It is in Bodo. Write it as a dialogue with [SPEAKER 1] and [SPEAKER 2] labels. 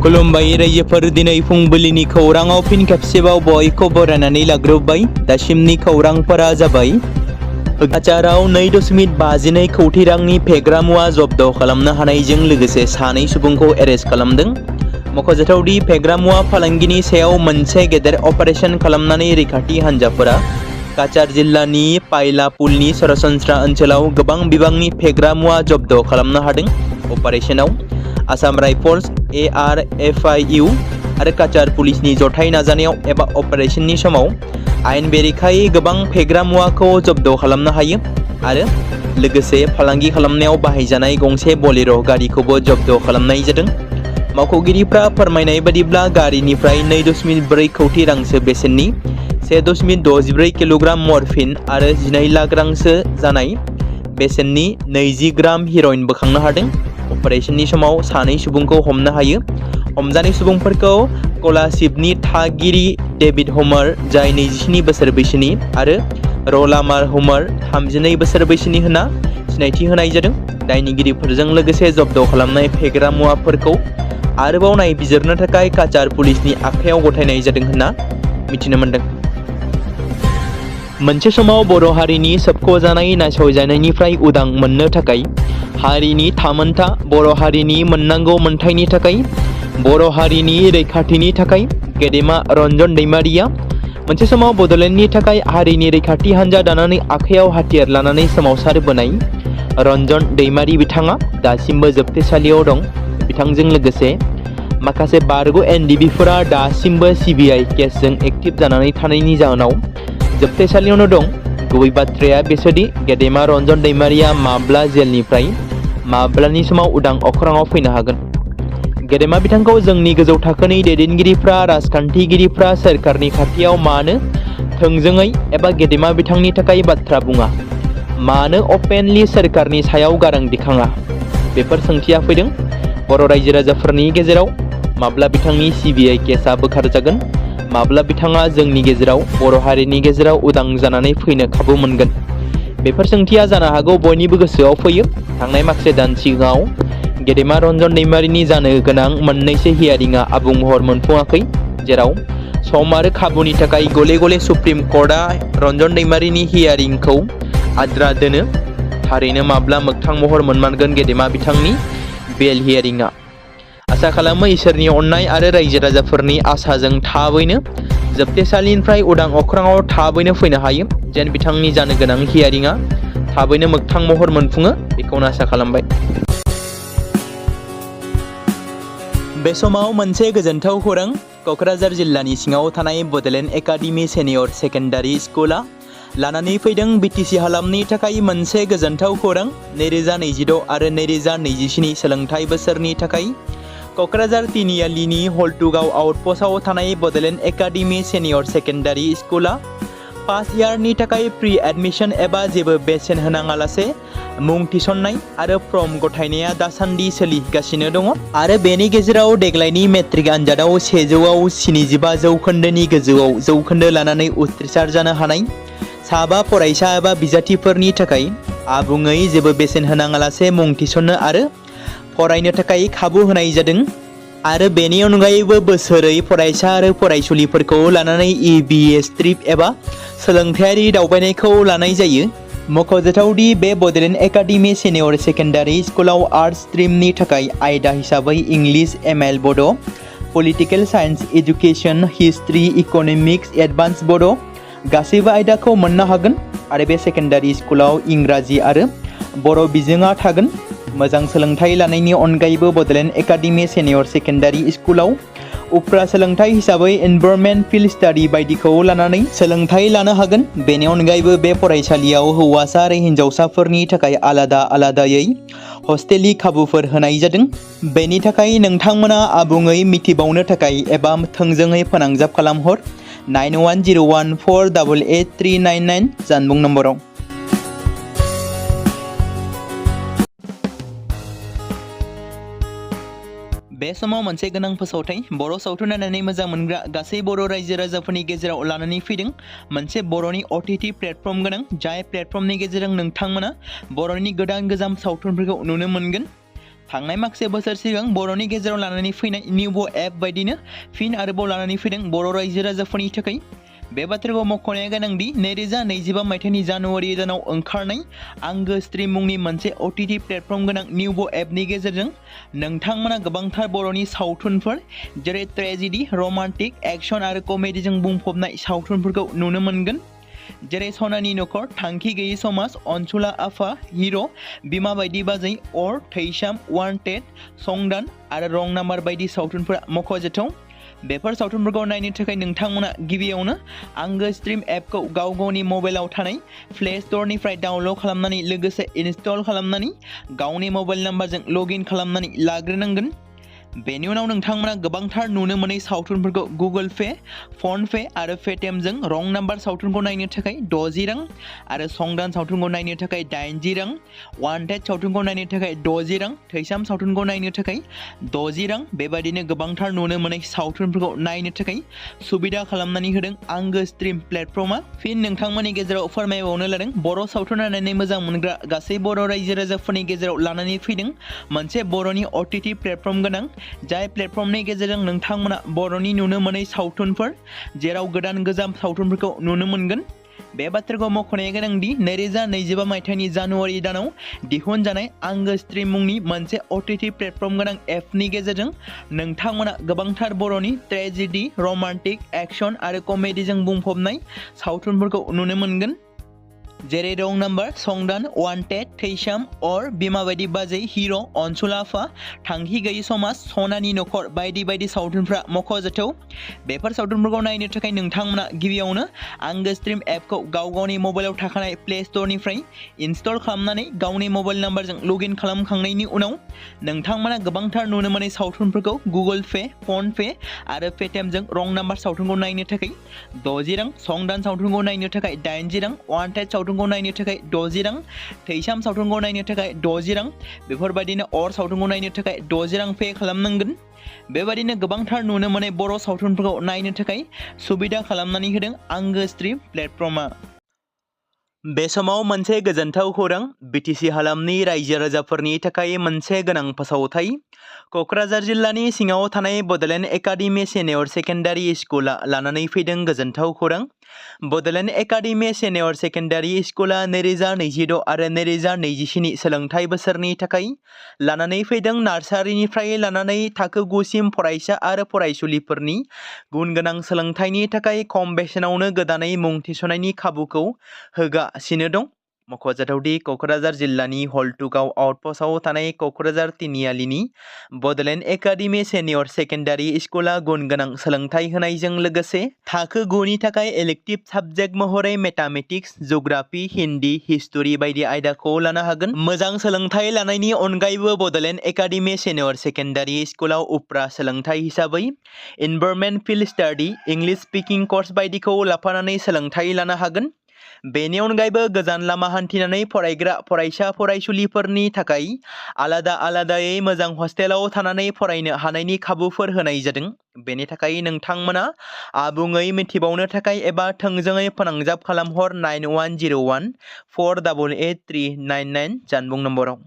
[SPEAKER 1] खुलुमबाय रायजोफोर, दिनै फुंबिलिनि खौराङाव फिन खेबसेबाव बयखौ बरायनानै लाग्रोबाय। दासिमनि खौरांफोरा जाबाय: काछाराव 2.52 कोटी रांनि फेग्रा मुवा जब्द खालामनो हानायजों लोगोसे सानै सुबुंखौ एरेस्ट खालामदों। मख'जाथावदि फेग्रा मुवा फालांगिनि सायाव मोनसे गेदेर अपारेशन खालामनानै रैखाथि हान्जाफोरा काछार जिल्लानि पायलापुलनि सरासनस्रा ओनसोलाव गोबां बिबांनि फेग्रा मुवा जब्द खालामनो हादों। अपारेशनाव आसाम राइफल्स, ARFIU आरो काछार पुलिसनि जथाय नाजानायाव एबा अपारेशननि समाव आयेन बेरेखायै गोबां फेग्रा मुवाखौ जब्द खालामनो हायो आरो लोगोसे फालांगि खालामनायाव बाहायजानाय गंसे बलेर' गारिखौबो जब्द खालामनाय जादों। मावख'गिरिफ्रा फोरमायनाय बादिब्ला गारिनिफ्राय 2.4 कोटी रांसो बेसेननि 1.64 किल'ग्राम मर्फिन आरो 12 लाख रांसो जानाय बेसेननि 20 ग्राम हेर'इन बोखांनो हादों। अपारेशननि समाव सानै सुबुंखौ हमनो हायो। हमजानाय सुबुंफोरखौ कलासिबनि थागिरि डेभिड हमार, जाय 27 बोसोर बैसोनि, आरो रलामार हमार, 32 बोसोर बैसोनि होनना सिनायथि होनाय जादों। दायनिगिरिफोरजों लोगोसे जब्द खालामनाय फेग्रा मुवाफोरखौ आरोबाव नायबिजिरनो थाखाय काछार पुलिसनि आखायाव गथायनाय जादों होनना मिथिनो मोन्दों। मोनसे समाव बर' हारिनि सोबख'जानाय नासयजानायनिफ्राय उदां मोननो थाखाय, हारिनि थामोनथा, बर' हारिनि मोननांगौ मोनथायनि थाखाय, बर' हारिनि रैखाथिनि थाखाय गेदेमा रन्जन दैमारिया मोनसे समाव बड'लेण्डनि थाखाय हारिनि रैखाथि हान्जा दानानै आखायाव हाथियार लानानै सोमावसारबोनाय रन्जन दैमारि बिथाङा दासिमबो जोबथेसालियाव दं। बिथांजों लोगोसे माखासे बारग' NDBफोरा दासिमबो CBI केसजों एक्टिभ जानानै थानायनि जाहोनाव जोबथेसालियावनो दं। गुबै बाथ्राया बेसोदि गेदेमा रन्जन दैमारिया माब्ला जेलनिफ्राय माब्लानि समाव उदां अख्राङाव फैनो हागोन। गेदेमा बिथांखौ जोंनि गोजौ थाखोनि दैदेनगिरिफ्रा, राजखान्थिगिरिफ्रा सोरखारनि खाथियाव मानो थोंजोङै एबा गेदेमा बिथांनि थाखाय बाथ्रा बुङा, मानो अपेनलि सोरखारनि सायाव गारां दिखाङा, बेफोर सोंथिया फैदों। बर' रायजो राजाफोरनि गेजेराव माब्ला बिथांनि CBI केसआ बोखारजागोन, माब्ला बिथाङा जोंनि गेजेराव, बर' हारिनि गेजेराव उदां जानानै फैनो खाबु मोनगोन, बेफोर सोंथिया जानो हागौ बयनिबो गोसोआव फैयो। थांनाय माखासे दान सिगाङाव गेदेमा रन्जन दैमारिनि जानो गोनां मोननैसो हियारिंआ आबुं महर मोनफुङाखै, जेराव सम आरो खाबुनि थाखाय गले गले सुप्रिम कर्टआ रन्जन दैमारिनि हियारिंखौ आद्रा दोनो। थारैनो माब्ला मोगथां महर मोनमारगोन गेदेमा बिथांनि बेल हियारिंआ? आसा खालामो इसोरनि अननाय आरो रायजो राजाफोरनि आसाजों थाबैनो जोबथेसालिनिफ्राय उदां अख्राङाव थाबैनो फैनो हायो, जेन बिथांनि जानो गोनां हियारिंआ थाबैनो मोगथां महर मोनफुङो, बेखौनो आसा खालामबाय। बे समाव मोनसे गोजोनथाव खौरां। क'क्राझार जिल्लानि सिङाव थानाय बड'लेण्ड एकाडेमि सिनियर सेकेन्डारि स्कुला लानानै फैदों BTC हालामनि थाखाय मोनसे गोजोनथाव खौरां। 2026 आरो 2027 सोलोंथाइ बोसोरनि थाखाय क'क्राझार तिनिआलिनि हल्टुगाव आउटपस्टआव थानाय बड'लेण्ड एकाडेमि सिनियर सेकेन्डारि स्कुला फार्स्ट इयारनि थाखाय प्रि एडमिशन एबा जेबो बेसेन होनाङालासे मुं थिसननाय आरो फर्म गथायनाया दासान्दि सोलिगासिनो दङ आरो बेनि गेजेराव देग्लायनि मेट्रिक आनजादाव 100आव 75 जौखोन्दोनि गोजौआव जौखोन्दो लानानै उथ्रिसार जानो हानाय साबा फरायसा एबा बिजाथिफोरनि थाखाय आबुङै जेबो बेसेन होनाङालासे मुं थिसननो आरो फरायनो थाखाय खाबु होनाय जादों। आरो बेनि अनगायैबो बोसोरै फरायसा आरो फरायसुलिफोरखौ लानानै EBS ट्रिप एबा सोलोंथायारि दावबायनायखौ लानाय जायो। मख'जाथावदि बे बड'लेण्ड एकाडेमि सिनियर सेकेन्डारि स्कुलाव आर्ट्स स्ट्रिमनि थाखाय आयदा हिसाबै इंलिश, ML बड', political science, education, history, economics, advance बड' गासैबो आयदाखौ मोननो हागोन आरो बे सेकेन्डारि स्कुलाव इंराजि आरो बर' बिजोङा थागोन। मोजां सोलोंथाइ लानायनि अनगायैबो बड'लेण्ड एकाडेमि सिनियर सेकेन्डारि स्कुलाव उफ्रा सोलोंथाइ हिसाबै एनभायरनमेन्ट, फिल्ड स्टाडि बायदिखौ लानानै सोलोंथाइ लानो हागोन। बेनि अनगायैबो बे फरायसालियाव हौवासा आरो हिन्जावसाफोरनि थाखाय आलादा आलादायै हस्टेलनि खाबुफोर होनाय जादों। बेनि थाखाय नोंथांमोना आबुङै मिथिबावनो थाखाय एबा थोंजोङै फोनांजाब खालामहर 9101488399 जानबुं नम्बराव। बे समाव मोनसे गोनां फोसावथाय बर' सावथुन नायनानै मोजां मोनग्रा गासै बर' रायजो राजाफोरनि गेजेराव लानानै फैदों मोनसे बर'नि OTT प्लेटफर्म गोनां, जाय प्लेटफर्मनि गेजेरजों नोंथांमोना बर'नि गोदान गोजाम सावथुनफोरखौ नुनो मोनगोन। थांनाय माखासे बोसोर सिगां बर'नि गेजेराव लानानै फैनाय निउब' एप बायदिनो फिन आरोबाव लानानै फैदों बर' रायजो राजाफोरनि थाखाय। बे बाथ्राखौ मख'नाया गोनांदि 2025 मायथाइनि जानुवारि दानाव ओंखारनाय आंगो स्ट्रीम मुंनि मोनसे OTT प्लेटफर्म गोनां निउब' एपनि गेजेरजों नोंथांमोना गोबांथार बर'नि सावथुनफोर जेरै ट्रेजेडी, रमान्टिक, एक्शन आरो कमेडीजों बुंफबनाय सावथुनफोरखौ नुनो मोनगोन। जेरै सनानि नखर, थांखि गैयै समाज, अनसुला आफा, हिर', बिमा बायदि बाजै, अर, थैसाम, वान्टेड, संदान आरो रं नाम्बार बायदि सावथुनफोरा मख'जाथाव। बेफोर सावथुनफोरखौ नायनो थाखाय नोंथांमोना गिबियावनो आंगो स्ट्रीम एपखौ गाव गावनि मबाइलाव थानाय प्ले स्ट'रनिफ्राय डाउनल'ड खालामनानै लोगोसे इनस्टल खालामनानै गावनि मबाइल नाम्बारजों लगइन खालामनानै लाग्रोनांगोन। बेनि उनाव नोंथांमोना गोबांथार नुनो मोनै सावथुनफोरखौ गुगोल पे, फन पे आरो पेटिएमजों रं नाम्बार सावथुनखौ नायनो थाखाय 60 रां आरो संदान सावथुनखौ नायनो थाखाय 80 रां, वान्टेड सावथुनखौ नायनो थाखाय 60 रां, थैसाम सावथुनखौ नायनो थाखाय 60 रां बेबायदिनो गोबांथार नुनो मोनै सावथुनफोरखौ नायनो थाखाय सुबिदा खालामनानै होदों आंगो स्ट्रीम प्लेटफर्मा। फिन नोंथांमोननि गेजेराव फोरमायबावनो लादों बर' सावथुन नायनानै मोजां मोनग्रा गासै बर' रायजो राजाफोरनि गेजेराव लानानै फैदों मोनसे बर'नि OTT प्लेटफर्म गोनां जाय प्लेटफर्मनि गेजेरजों नोंथांमोना बर'नि नुनो मोनै सावथुनफोर जेराव गोदान गोजाम सावथुनफोरखौ नुनो मोनगोन। बे बाथ्राखौ मख'नाया गोनांदि 2025 मायथाइनि जानुवारि दानाव दिहुनजानाय आंगो स्ट्रीम मुंनि मोनसे OTT प्लेटफर्म गोनां एपनि गेजेरजों नोंथांमोना गोबांथार बर'नि ट्रेजेडी, रमान्टिक, एक्शन आरो कमेडीजों बुंफबनाय सावथुनफोरखौ नुनो मोनगोन। जेरै रं नाम्बार, संदान, वान्टेड, थैसाम, अर, बिमा बायदि बाजै, हिर', अनसुला आफा, थांखि गैयै समाज, सनानि नखर बायदि बायदि सावथुनफ्रा मख'जाथाव। बेफोर सावथुनफोरखौ नायनो थाखाय नोंथांमोना गिबियावनो आंगो स्ट्रीम एपखौ गाव गावनि मबाइलाव थाखानाय प्ले स्ट'रनिफ्राय इनस्टल खालामनानै गावनि मबाइल नाम्बारजों लगइन खालामखांनायनि उनाव नोंथांमोना गोबांथार नुनो मोनै सावथुनफोरखौ गुगोल पे, फन पे आरो पेटिएमजों रं नाम्बार सावथुनखौ नायनो थाखाय 60 रां, संदान सावथुनखौ नायनो थाखाय 80 रां, वान्टेड सावथुनखौ नायनो थाखाय 60 रां, थैसाम सावथुनखौ नायनो थाखाय 60 रां बेफोरबायदिनो अर सावथुनखौ नायनो थाखाय 60 रां पे खालामनांगोन। बेबायदिनो गोबांथार नुनो मोनै बर' सावथुनफोरखौ नायनो थाखाय सुबिदा खालामनानै होदों आंगो स्ट्रीम प्लेटफर्मा। बे समाव मोनसे गोजोनथाव खौरां BTC हालामनि रायजो राजाफोरनि थाखाय मोनसे गोनां फोसावथाय। क'क्राझार जिल्लानि सिङाव थानाय बड'लेण्ड एकाडेमि सिनियर सेकेन्डारि स्कुला लानानै फैदों गोजोनथाव खौरां। बड'लेण्ड एकाडेमि सिनियर सेकेन्डारि स्कुला 2026 आरो 2027 सोलोंथाइ बोसोरनि थाखाय लानानै फैदों नार्सारिनिफ्राय लानानै थाखो 9 सिम फरायसा आरो फरायसुलिफोरनि गुन गोनां सोलोंथाइनि थाखाय खम बेसेनावनो गोदानै मुं थिसननायनि खाबुखौ होगासिनो दं। मख'जाथावदि क'क्राझार जिल्लानि हल्टुगाव आउटपस्टआव थानाय क'क्राझार तिनिआलिनि बड'लेण्ड एकाडेमि सिनियर सेकेन्डारि स्कुला गुन गोनां सोलोंथाइ होनायजों लोगोसे थाखो 9 नि थाखाय इलेक्टिभ साबजेक्ट महरै मेथामेटिक्स, जिअ'ग्राफि, हिन्दी, हिस्टरि बायदि आयदाखौ लानो हागोन। मोजां सोलोंथाइ लानायनि अनगायैबो बड'लेण्ड एकाडेमि सिनियर सेकेन्डारि स्कुलाव उफ्रा सोलोंथाइ हिसाबै environment field study, English speaking course बायदिखौ लाफानानै सोलोंथाइ लानो हागोन। बेनि अनगायैबो गोजान लामा हान्थिनानै फरायग्रा फरायसा फरायसुलिफोरनि थाखाय आलादा आलादायै मोजां हस्टेलाव थानानै फरायनो हानायनि खाबुफोर होनाय जादों। बेनि थाखाय नोंथांमोना आबुङै मिथिबावनो थाखाय एबा थोंजोङै फोनांजाब खालामहर 9101 488 399 जानबुं नम्बराव।